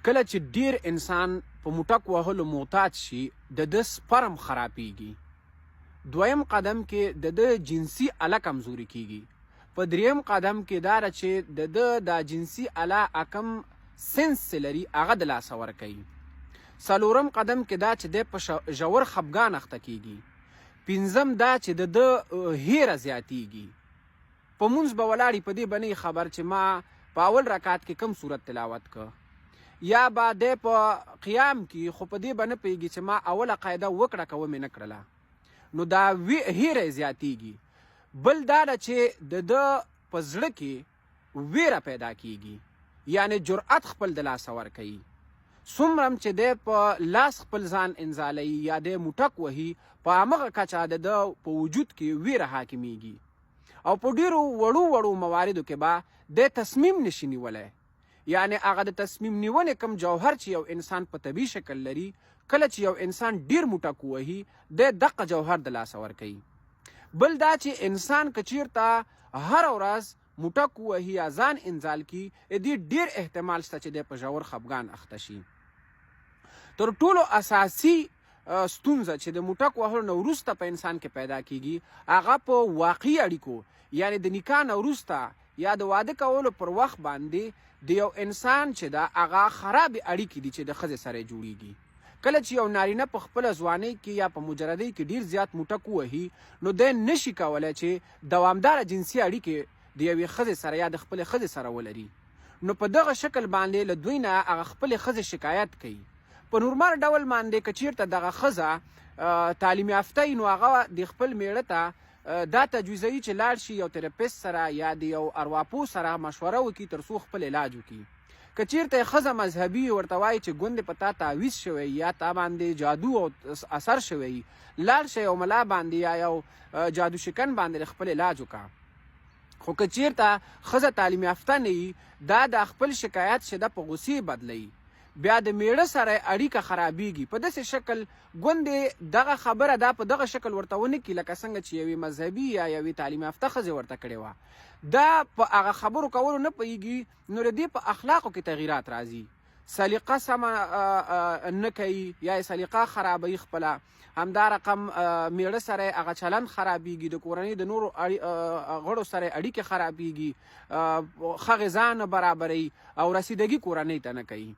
کله چې ډیر انسان په موټک وهلو معتاد شي، د ده سپرم خرابیږي. دویم قدم کې د ده جنسي اله کمزوري کیږي. په دریم قدم کې دا ده چې د ده دا جنسي اله اکم سنس چې لري هغه د لاسه ورکوي. څلورم قدم کې دا چې دی په ژور خپګان اخته کیږي. پنځم دا چې د ده هیره زیاتیږي. په مونځ به ولاړ وي په دې به نه وي خبر چې ما په اول رکعت کې کوم سورت تلاوت کړ، یا به دی په قیام کې خو په دې به نه پوهېږي چې ما اوله قاعده وکړه که ومې نه کړله، نو دا هیره یې زیاتېږي. بل دا ده چې د ده په زړه کې ویره پیدا کیږي، یعنې جرأت خپل د لاسه ورکوي. څومره هم چې دی په لاس خپل ځان انزالوي یا دی موټک وهي، په همغه کچه د ده په وجود کې ویره حاکمیږي او په ډیرو وړو وړو مواردو کې به دی تصمیم نشي نیولی. یعنې هغه د تصمیم نیونې کوم جوهر چې یو انسان په طبیعي شکل لري، کله چې یو انسان ډیر موټک ووهي، دی دقه جوهر د لاسه ورکوي. بل دا چې انسان که چیرته هره ورځ موټک ووهي یا ځان انزال کړي، د دې ډیر احتمال شته چې دی په ژور خپګان اخته شي. تر ټولو اساسي ستونزه چې د موټک وهلو نه وروسته په انسان کې پیدا کیږي، هغه په واقعي اړیکو، یعنې د نکاح نه وروسته یا د واده کولو پر وخت باندې د یو انسان چې ده هغه خرابې اړیکې دي چې د ښځې سره جوړیږي. کله چې یو نارینه په خپله ځوانۍ کې یا په مجردۍ کې ډیر زیات موټک ووهي، نو دی نشي کولای چې دوامداره جنسي اړیکې د یوې ښځې سره یا د خپلې ښځې سره ولري. نو په دغه شکل باندې له دوی نه هغه خپلې ښځې شکایت کوي. په نورمال ډول باندې که چیرته دغه ښځه تعلیم یافته وي، نو هغه د خپل میړه ته دا تجویزوي چې لاړ شي یو تراپیست سره یا د یو ارواپوه سره مشوره وکړي تر څو خپل علاج وکړي. که چیرته یې ښځه مذهبي وي، ورته وایي چې ګوندې په تا تعویذ شوی یا تا باندې جادو او اثر شوی، لاړ شه یو ملا باندې یا یو جادو شکن باندې خپل علاج وکړه. خو که چیرته ښځه تعلیم یافته نه وي، دا د خپل شکایت شده په غصې بدلوي، بیا د میړه سره اړیکه خرابیږي. په داسې شکل ګوندې دغه خبره دا په دغه شکل ورته ونه کړي لکه څنګه چې یوې مذهبي یا یوې تعلیم یافته ښځې ورته کړې وه. دا په هغه خبرو کولو نه پوهیږي، نو د دې په اخلاقو کې تغیرات راځي، سلیقه سمه نه کوي یا یې سلیقه خرابوي خپله. همدا رقم میړه سره هغه چلند خرابیږي، د کورنۍ د نورو غړو سره اړیکې خرابیږي، ښه غذا نه برابروي او رسیدګي کورنۍ ته نه کوي.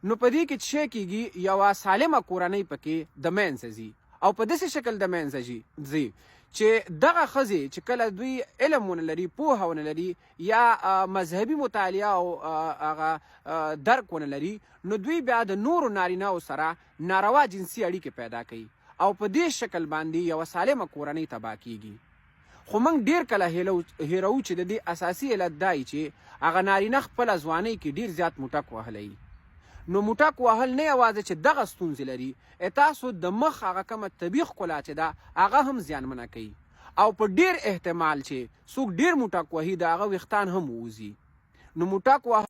نو په دې کې څه کیږي، یوه سالمه کورنۍ پکې د منځه ځي او په داسې شکل د منځه ځي چې دغه ښځې چې کله دوی علم ونه لري، پوهه ونه لري یا مذهبي مطالعه او هغه درک ونه لري، نو دوی بیا د نورو نارینهو سره ناروا جنسي اړیکې پیدا کوي او په دې شکل باندې یوه سالمه کورنۍ تباه کیږي. خو موږ ډیر کله هیروو چې د دې اساسي علت دا وي چې هغه نارینه خپله ځوانۍ کې ډیر زیات موټک وهلی. نو موټک وهل نه یوازې چې دغه ستونزې لري، تاسو د مخ هغه کومه طبیعي ښکلا چې ده هغه هم زیانمنه کوي او په ډیر احتمال چې څوک ډیر موټک وهي د هغه ویښتان هم ووځي. نو موټک وهل